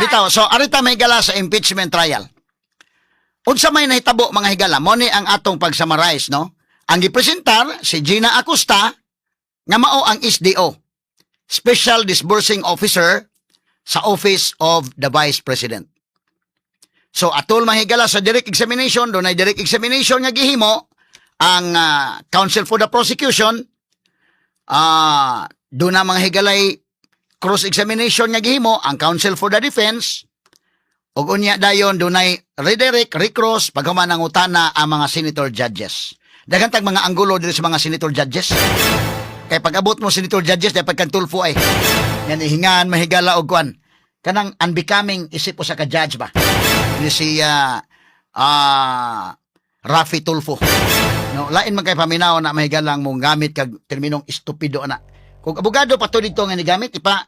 Bitaw, so arita, mga higala, sa impeachment trial. Unsa may nahitabo, mga higala, mo ni ang atong pag-summarize, no? Ang gipresentar si Gina Acosta nga mao ang SDO, Special Disbursing Officer sa Office of the Vice President. So atol, mga higala, sa direct examination, dunay direct examination nga gihimo ang counsel for the prosecution, doon na, mga higalay, cross examination nga gihimo ang counsel for the defense ug unya dayon dunay redirect, recross, paghuman nangutana ang mga senator judges. Daghan tag mga anggulo diri sa mga senator judges. Kay pag-abot mo senator judges, dapat kang Tulfo ay. Yan ihingan mahigala og kuan. Kanang unbecoming isip usa ka judge ba? Ni si Raffy Tulfo. No, lain man kay paminaw na, mahigalang, mo gamit kag terminong estupido ana. Kung abogado pa to dito nga ni gamit ipa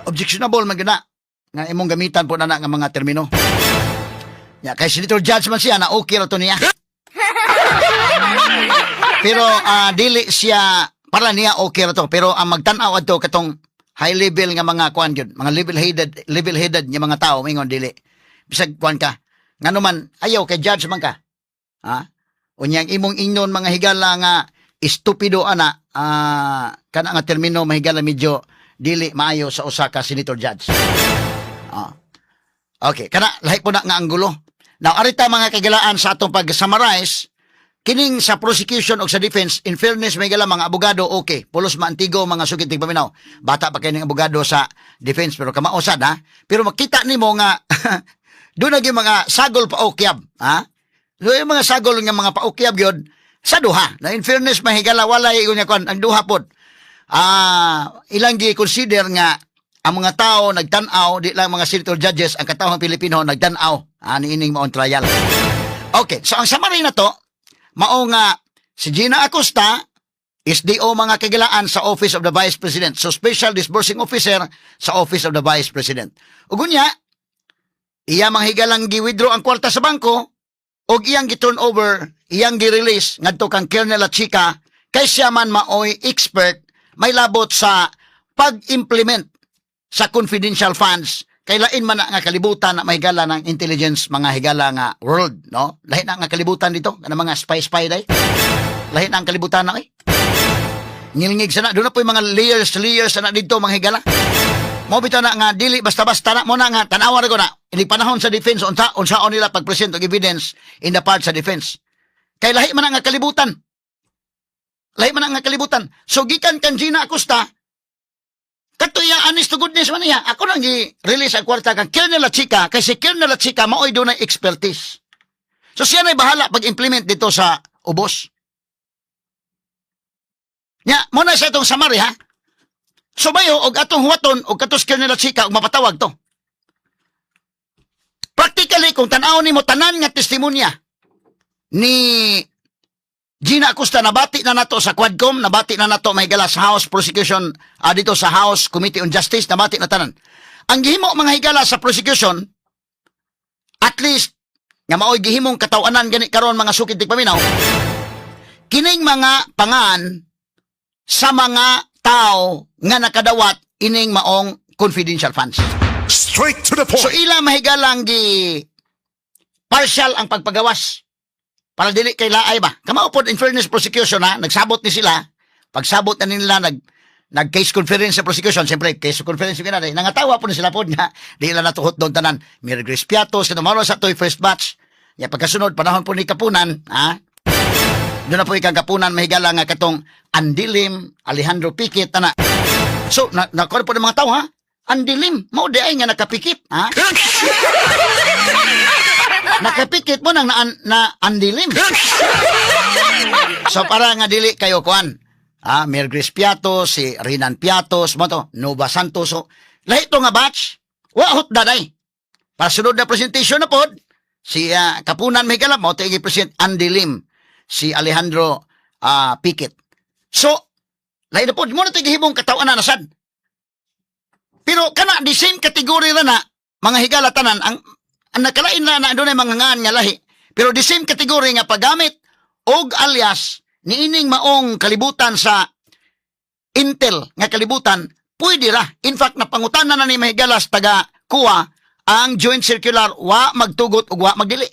objectionable man gyud na nga imong gamitan po na nga mga termino. Ya, kay senator judge man siya na okay ra to niya. Pero dili siya para niya okay ra to, pero ang magtan-aw adto katong high level nga mga kuan gyud, mga level headed nga mga tao mingon dili. Bisag kuan ka. Ngano man ayaw kay judge man ka. Ha? Unya ang imong ingnon, mga higala, nga estupido ana, kana nga termino, mahigala, medyo dili maayo sa usa ka senator judge. Ah. Okay, kana lahi po na nga anggulo. Now arita, mga kahigalaan, sa atong pag-summarize kining sa prosecution o sa defense, in fairness, mga higala, mga abogado okay. Pulos maantigo, mga sukit paminaw. Bata pa kay ning abogado sa defense pero kamao sad ha. Pero makita nimo nga doon na gyud mga sagol pa okyab, ha? Doon yung mga sagol nga mga paokyab gyud sa duha. Na in fairness, mahigala, walay ingon nga kuan ang duha pod. Ilang gi-consider nga ang mga tao nagtan-aw, di lang mga senator judges, ang katawhang Pilipino nagtan-aw niining maong trial. Okay, so ang summary na to, mao nga si Gina Acosta, SDO, mga kahigalaan, sa Office of the Vice President. So Special Disbursing Officer sa Office of the Vice President. Ug unya, iya, mga higalang, gi-withdraw ang kwarta sa bangko ug iyang gi-turn over, iyang gi-release ngadto kang Colonel La Chica kay siya man maoy expert may labot sa pag-implement sa confidential funds, kay lain man na nga kalibutan na, mahigala, ng intelligence, mga higala, nga world, no? Lahi na nga kalibutan dito kana mga spy spy day, lahi na ang kalibutan na eh ngilngig sana doon na po yung mga layers layers na dito, mga higala. Mo bitaw na nga dili basta-basta na mo na nga tan-awa ra ko na ini panahon sa defense unsa unsaon nila pag-present og evidence in the part sa defense, kay lahi man na nga kalibutan, lahi man na nga kalibutan. So gikan kan Gina Acosta kato iya, honest to goodness man niya, ako nang gi-release ang kwarta kang Colonel La Chica kay si Colonel La Chica maoy dunay expertise, so siya na'y bahala pag-implement dito sa ubos. Nya, mo na sa itong summary ha. So bayo og atong huwaton og katos Colonel La Chica og mapatawag to. Practically, kung tan-aw nimo tanan nga testimonya ni Gina Acosta, nabati na nato sa Quadcom, nabati na nato, mahigala, sa House Prosecution, dito sa House Committee on Justice, nabati na tanan. Ang gihimo, mga higala, sa prosecution, at least, nga maoy gihimong katawanan gani karon, mga sukid tigpaminaw, kining mga pangan sa mga tao nga nakadawat ining maong confidential funds. Straight to the point. So ila, mahigalang, gi partial ang pagpagawas para dili kay laay ba. Kamao pod, in fairness prosecution ha, nagsabot ni sila. Pagsabot na nila, nag nag case conference sa prosecution, siyempre case conference yung ginari, nangatawa po ni sila pod nga di ila natuhot doon tanan. Mary Grace Piatos, kanang sa to'y first batch. Ya pagkasunod, panahon po ni Kapunan, ha? Doon na po ikang Kapunan, mahigala, nga katong Andilim, Alejandro Pikit, ana. So, na, nakuha po ng mga tao, ha? Andilim, mao di ay nga nakapikit, ha? Nakapikit mo nang na andilim. So para nga dili kayo kuan. Ah, Mary Grace Piatos, si Renan Piatos, mo to, Nova Santos. So, lahi to nga batch. Wa hot daday. Para sunod na presentation na pod, si Kapunan may mo to present Andilim, si Alejandro Piquet. So, lahi na pod mo na to gihimong katawan na nasad. Pero kana the same category ra na, mga higala, tanan ang nakalain na na dunay mga ngaan nga lahi. Pero the same category nga paggamit og alias niining maong kalibutan sa intel nga kalibutan. Pwede ra. In fact, napangutana na ni mahigalas taga COA ang joint circular wa magtugot ug wa magdili.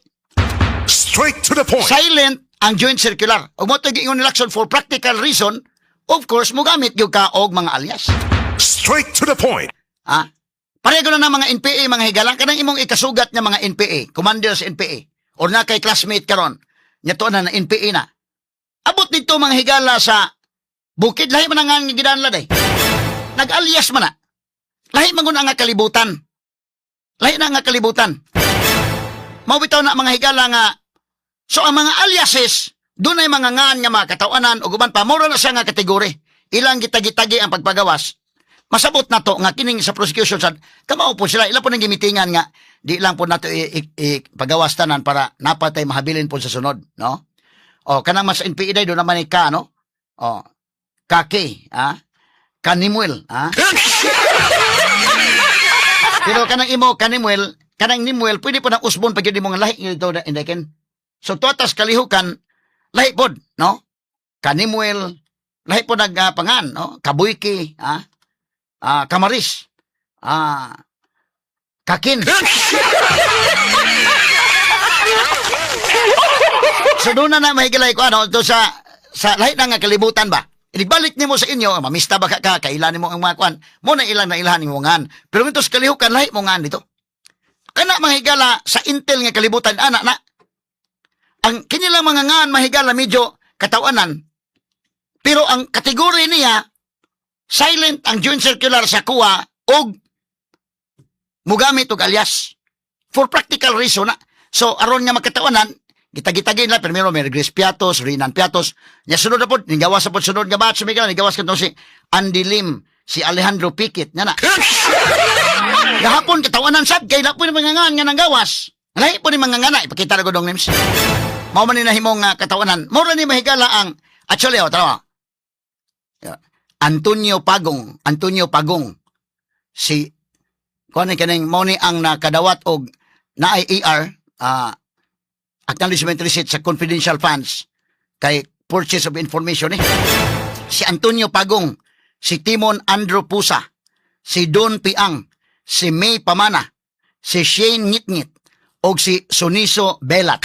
Straight to the point. Silent ang joint circular. Ug mao to giingon ni Lacson, for practical reason, of course, mogamit gyud ka og mga alias. Straight to the point. Ha? Pareho na na mga NPA, mga higala, kanang imong ikasugat nga mga NPA, commander sa NPA, or na kay classmate karon, nya to na na NPA na. Abot dito, mga higala, sa bukid, lahi man ang nga gidanla day. Nag-alias man na. Lahi man gud ang nga kalibutan. Lahi na nga kalibutan. Mao bitaw na, mga higala, nga so ang mga aliases doon ay mga ngan nga mga katawanan ug uban pa, mura na siya nga kategory. Ilang gitagi-tagi ang pagpagawas. Masabot na to nga kining sa prosecution sad kamao po sila, ila po nang gimitingan nga di lang po nato pagawas tanan para napatay mahabilin po sa sunod, no? O kanang mas NPA day do naman ni ka, no? O kake, ha? Kanimuel, ha? Pero kanang imo Kanimuel, kanang Nimuel, pwede po nang usbon pag yun mo nga lahi ito na indaken. So tuatas kalihukan lahi pod, no? Kanimuel, lahi po nagpangan, no? Kabuyki, ha? Ah, Kamaris. Ah, Kakin. So doon na na mahigilay ko ano to sa lahi na nga kalibutan ba. Inigbalik nimo sa inyo, mamista ba ka, kailan nimo ang mga kuan, mo na ilang na ilhan nimo ngan. Pero ito sa kalihukan lahi mo ngan dito. Kana, mga higala, sa intel nga kalibutan ana na. Ang kinilang mga ngan, mahigala, medyo katawanan. Pero ang kategory niya, silent ang joint circular sa COA og mugamit og alias. For practical reason na. So aron nga makatawanan, gitagi-tagi na primero may Grace Piatos, Renan Piatos. Nya sunod na pod, nigawas sa pod sunod nga batch, may nigawas kadto si Andy Lim, si Alejandro Piquet, nga na. Gahapon katawanan sad kay la po ni mga ngan nga nanggawas. Lahi po ni mga ngana, ipakita ra ko dong names. Mao man ni nahimong nga katawanan. Mura ni mahigala ang actually, oh, tanawa. Antonio Pagong, Antonio Pagong, si kuan ni kaning mao ni ang nakadawat og naay AR, acknowledgement receipt sa confidential funds kay purchase of information ni. Si Antonio Pagong, si Timon Andrew Pusa, si Don Piang, si May Pamana, si Shane Ngitngit, og si Soniso Belat.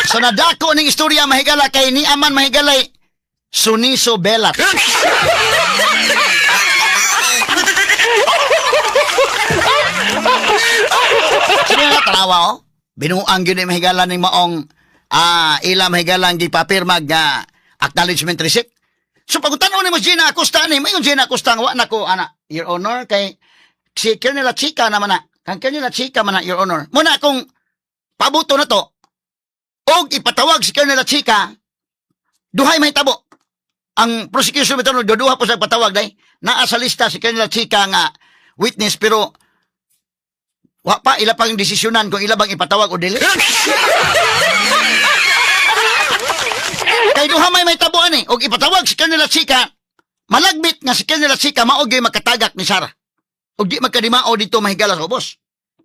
So nadako ning istorya, mahigala, kay ni aman mahigalay Suniso Belat. Sino nga tanawa oh? Binuang gyud ni mahigala ning maong ila mahigala ang gipapirma nga acknowledgement receipt. So pag tan-o nimo Gina Acosta ni, mayon Gina Acosta nga wa na ko ana, Your Honor, kay si Colonel Chica naman na. Kang Colonel Chica man na, Your Honor. Muna kung pabuto na to og ipatawag si Colonel Chica, duhay mahitabo. Ang prosecution bitaw duha po sa patawag day. Naa sa lista si Colonel Chica nga witness, pero wa pa ila pang desisyonan kung ila bang ipatawag o dili. Kay duha may mahitabo ani, og ipatawag si Colonel Chica, malagbit nga si Colonel Chica mao gyud makatagak ni Sara. Og di magkadimao dito, mahigala, sa ubos.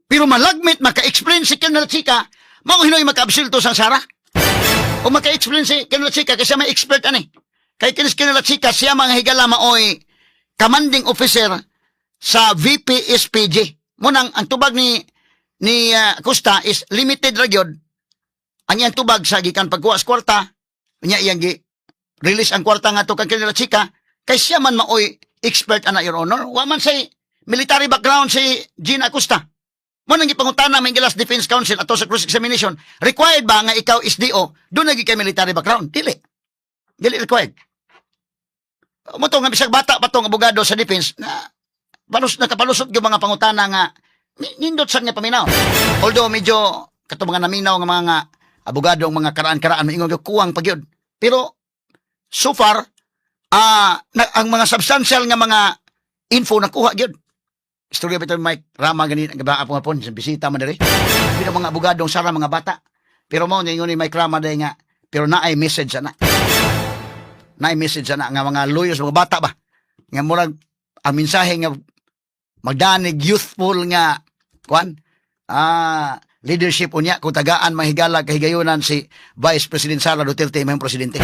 Pero malagmit maka-explain si Colonel Chica, mao hinoy maka-absulto sa Sara. O maka-explain si Colonel Chica kasi may expert ani. Kay kinis Colonel Chica siya, mga higala, maoy commanding officer sa VPSPG. Munang ang tubag ni Acosta is limited ra gyud. Ang iyang tubag sa gikan pagkuha sa kwarta, nya iyang gi release ang kwarta nga to kang Colonel Chica kay siya man maoy expert ana, Your Honor. Wa man say military background si Gina Acosta. Mo nang gipangutana may gilas defense counsel ato sa cross examination, required ba nga ikaw SDO, doon nagi kay military background? Dili. Dili required. Mo to nga bisag bata pa tong abogado sa defense na palus nakapalusot yung mga pangutana nga nindot sad nga paminaw. Although medyo kato mga naminaw nga mga abogado ang mga karaan-karaan maingon gyud kuwang pa gyud. Pero so far ang mga substantial nga mga info nakuha gyud. Istorya bitaw Mike Rama gani gaba po hapon sa bisita man diri. Pero mga abogadong sara mga bata. Pero mao ningon ni Mike Rama day nga pero naay message ana. Naay message ana nga mga lawyers mga bata ba. Nga murag ang mensahe nga magdanig youthful nga kuan. leadership unya kung tagaan mahigala kahigayunan si Vice President Sara Duterte mahimong presidente.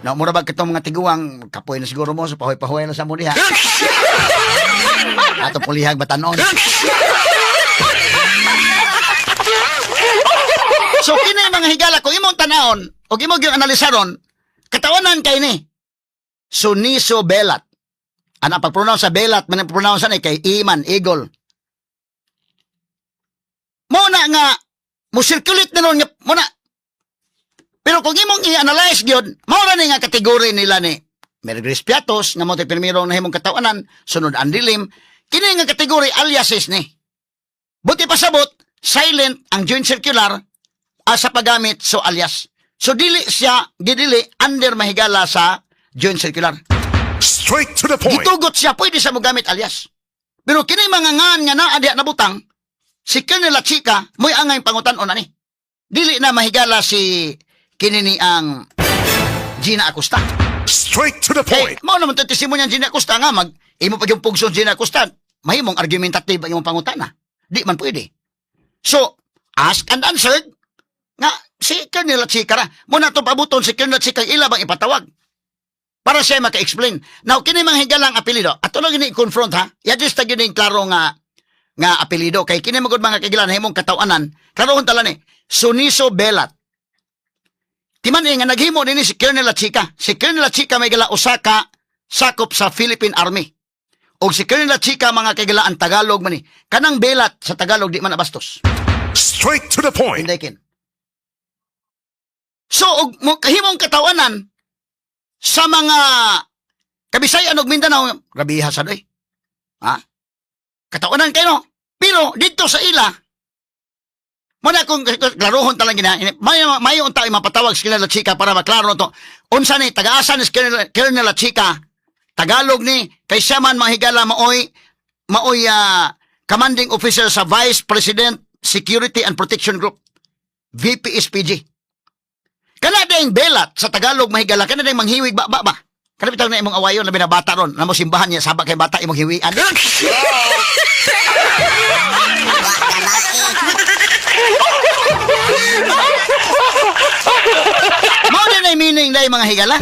Na mura ba kitong mga tiguang kapoy na siguro mo, so pahoy-pahoy na sa mo diha. Ato pulihag batanon. So kini mga higala kung imong tanawon o imong gyud analisaron, katawanan kay ni Suniso Belat. Ana pag-pronounce sa Belat man ang pronounce ani kay Iman Eagle. Mo na nga mo circulate na nun nga mo na. Pero kung imong i-analyze gyud, mao ra ni nga kategory nila ni Mary Grace Piatos nga mo primero nahimong katawanan, sunod Andy Lim, kini nga kategory aliases ni. Buti pasabot, silent ang joint circular sa paggamit so alias. So dili siya gidili under mahigala sa joint circular. Straight to the point. Gitugot siya, pwede siya mogamit alias. Pero kini mga ngan nga naa diha nabutang, si Colonel La Chica, mo'y angay pangutan-on ani. Dili na mahigala si kini ni ang Gina Acosta. Straight to the Kay, point. mao naman to testimonya Gina Acosta nga mag imo pa yung pugson Gina Acosta, mahimong argumentative ang imong pangutana. Di man pwede. So, ask and answered nga si Colonel La Chica ra. Muna to pabuton si Colonel La Chica ila bang ipatawag para siya maka-explain. Now, kini mga higalang apelido, ato lang gini i-confront ha. I-address ta gyud ning klaro nga nga apelido kay kini magud mga kagilan himong katawanan. Klarohon tala ni Suniso Belat. Timan eh, nga naghimo dinhi si Colonel La Chica. Si Colonel La Chica may gala usa ka sakop sa Philippine Army. Og si Colonel La Chica, mga kagala, ang Tagalog man ni. Kanang Belat sa Tagalog di man abastos. Straight to the point. Inday kin. So og mo kahimong katawanan sa mga Kabisayan og Mindanao, grabiha sad oy. Ha? Katawanan kayo. Pero dito sa ila, mo na kung klarohon talang gina, may unta mapatawag si Colonel La Chica para maklaro to. Unsa ni tagaasa ni Colonel La Chica, Tagalog ni, kay siya man mahigala maoy commanding officer sa Vice President Security and Protection Group, VPSPG. Kana dayng belat sa Tagalog mahigala, kana dayng manghiwig ba ba ba. Kana bitaw na imong awayon labi na bata ron, namo simbahan niya saba kay bata imong hiwian. Mao din ay meaning dai mga higala.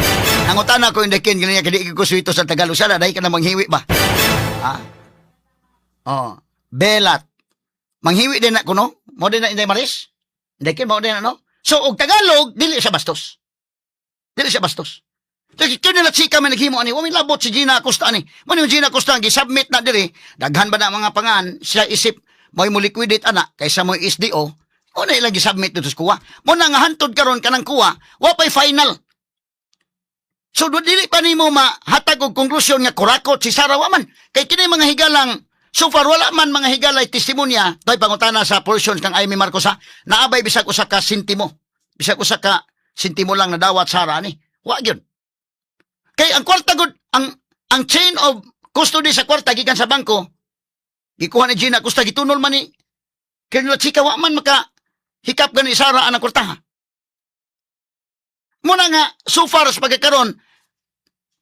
Ang utana ko indakin ganyan kay di ko suwito sa Tagalog sana dai ka na manghiwi ba. Ha? Oh, belat. Manghiwi din na kuno. Mao din na Inday Maris. Inday mao din na no. So og Tagalog dili siya bastos. Dili siya bastos. So, kaya nila chika man naghimo ani, wa may labot si Gina Acosta ani. Mo ni Gina Acosta ang gi-submit na diri, daghan ba na mga pangan siya isip mo'y mo liquidate ana kaysa mo SDO. O na ilang gi-submit dito sa kuwa. Mo na nga hantod karon kanang kuwa, wa pay final. So do dili pa nimo mahatag og konklusyon nga kurakot si Sara, wa man. Kay kini mga higalang so far wala man mga higalay testimonya toy pangutana sa portions kang Amy Marcos ha. Naabay bisag usa ka sentimo. Bisag usa ka sentimo lang nadawat Sara ani. Wa gyud. Kay ang kwarta gud ang chain of custody sa kwarta gikan sa bangko gikuha ni Gina Acosta, gitunol man ni Colonel Chica, wa man maka hikap gani Sara ang kwarta. Muna nga so far sa pagkakaron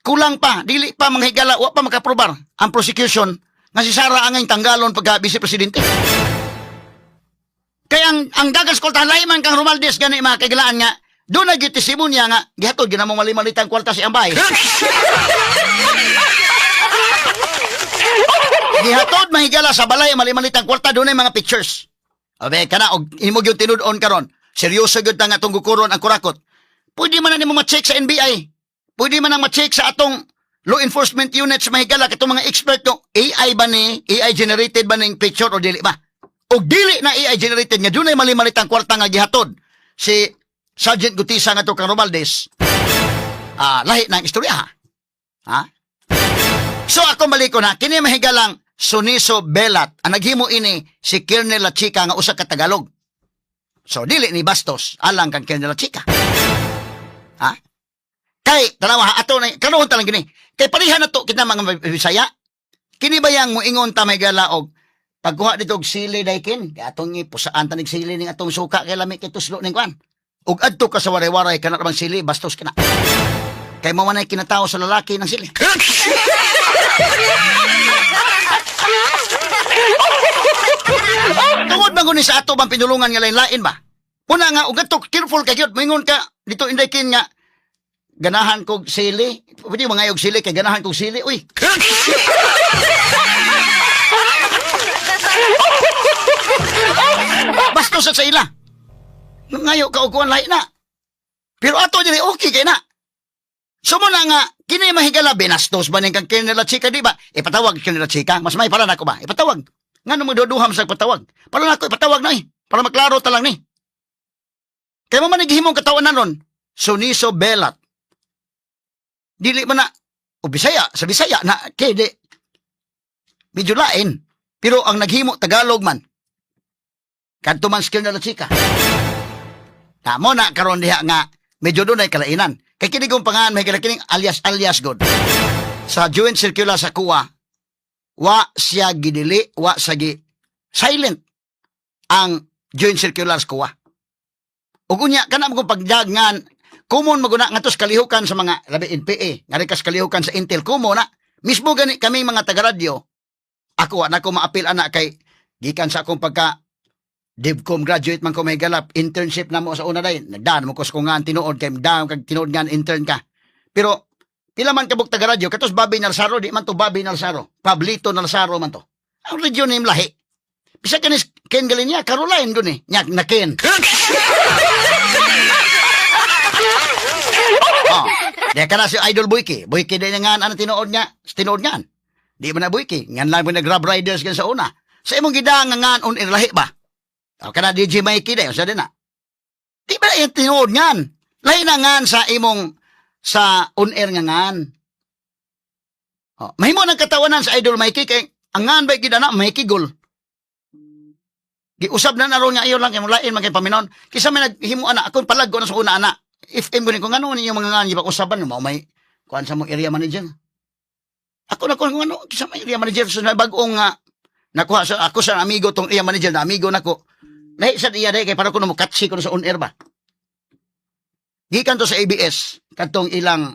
kulang pa, dili pa mga higala, wa pa makaprobar ang prosecution nga si Sara ang tanggalon pagka vice presidente. Kaya ang dagas kwarta lahi man kang Romualdez gani mga kaigalaan nga doon na gyud testimonya nga gihatod gyud namong mali-malitang kwarta si Ambay. Gihatod mahigala sa balay ang mali-malitang kwarta, doon ay mga pictures. Abe kana og imo gyud tinud-on karon. Seryoso gyud ta nga atong gukuron ang kurakot. Pwede man na nimo ma-check sa NBI. Pwede man ang ma-check sa atong law enforcement units mahigala katong mga expert no, AI ba ni, AI generated ba ning picture o dili ba? Og dili na AI generated nga dunay mali-malitang kwarta nga gihatod si Sergeant Gutisa nga to kang Romualdez. Ah, lahi na ang istorya ha. Ha? So ako balik ko na, kini mahigalang Suniso Belat, ang naghimo ini si Colonel La Chica nga usa ka Tagalog. So dili ni bastos alang kang Colonel La Chica. Ha? Kay tanawa ha, ato na karon talang gini. Kay pareha na to kita mga Bisaya. Kini ba yang moingon ta may gala og pagkuha dito og sili daykin, kay atong ipusaan ta nig sili ning atong suka kay lami kay tuslo ning kuan. Ug adto ka sa waray-waray kana bang sili, bastos ka na. Kay mo man ay kinatao sa lalaki ng sili. Tungod man guni sa ato bang pinulungan nga lain-lain ba? Una nga, ug adto careful kay gyud, moingon ka dito, Inday Ken, nga ganahan kog sili. Pwede mo ngayog sili kay ganahan kog sili. Uy. Bastos sa ila. Ngayo ka og kuan, lahi na. Pero ato diri okay kay na. So mo na nga kini, mahigala, binastos ba ning kang Kenela Chica, di ba? Ipatawag Kenela Chica, mas may para nako ba? Ipatawag. Ngano mo duduham sa patawag? Para nako ipatawag na eh. Para maklaro ta lang ni. Kay mo man gihimong katawanan ron, Suniso Belat. Dili man na o Bisaya, sa Bisaya na kay di medyo lain. Pero ang naghimo Tagalog man. Kadto man skill na chika. Na mo na karon diha nga medyo dunay kalainan. Kay kini kong pangan may kining alias alias god. Sa joint circular sa kuwa, wa siya gidili, wa sa gi silent ang joint circular sa kuwa. Ug unya kana mo kung pagdagngan common maguna nga sa kalihukan sa mga labi NPA, nga kas kalihukan sa Intel, kumo na mismo gani kami mga taga-radyo. Ako wa na ko maapil ana kay gikan sa akong pagka DivCom graduate man ko, may galap internship na mo sa una day nagdaan mo ko sa kung nga ang tinuod kay daan kag tinuod nga ang intern ka, pero pila man kabuk taga radyo katos Bobby Nalsaro, di man to Bobby Nalsaro, Pablito Nalsaro man to. Ang radio name lahi. Bisa kanis Ken Galinia, Caroline dun eh nya na Ken. Oh, di ka na si Idol Boyke. Boyke din nga ano tinuod niya, sa tinuod nga. Di man na Boyke, ngan lang mo na Grab Riders gan sa una. Sa imong gidang nga ngan on lahi ba? O kana DJ Mikey day, sa din na. Di ba na yung tinuod ngan? Lahi na ngan sa imong sa on air nga ngan. Oh, mahimo nang katawanan sa Idol Mikey kay ang ngan ba gid ana Mikey gol. Giusab na naron nga iyo lang kay lain man kay paminon. Kisa may naghimo ana akong palag ko na sa una ana. FM ko ni kung ano ninyo mga ngan usaban mo may kuan sa mong area manager. Ako na kung ano kisa may area manager sa may bag-ong nga nakuha sa ako sa amigo tong area manager na amigo nako. Lahi sa iya day kay para ko mo katsi ko na sa on air ba. Gikan to sa ABS kadtong ilang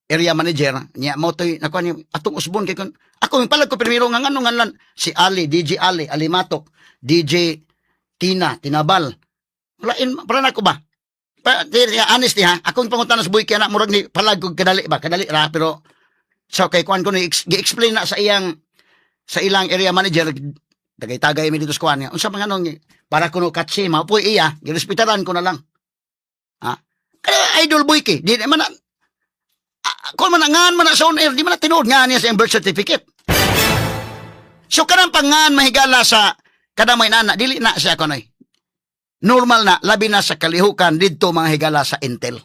area manager niya mo toy nakuha ni atong usbon kay kun ako yung palag ko primero nga ngano nga lan si Ali, DJ Ali Alimatok, DJ Tina Tinabal, lain para nako ba pa, di, di, honestly ha, akong pangutana sa buhay kaya na murag ni palag ko kadali ba, kadali ra, pero so kay kuan ko ni gi-explain na sa iyang sa ilang area manager, tagay-tagay mi dito sa kuan nga unsa man anong para kuno katsi mao po iya girespetaran ko na lang ha. Kaya Idol Boy ki di man na kung man ngan man na sa on air, di man na tinuod nga niya sa iyang birth certificate. So kanang pangan, mahigala, sa kada may nana dili na siya kunoy normal na, labi na sa kalihukan didto, mga higala, sa Intel.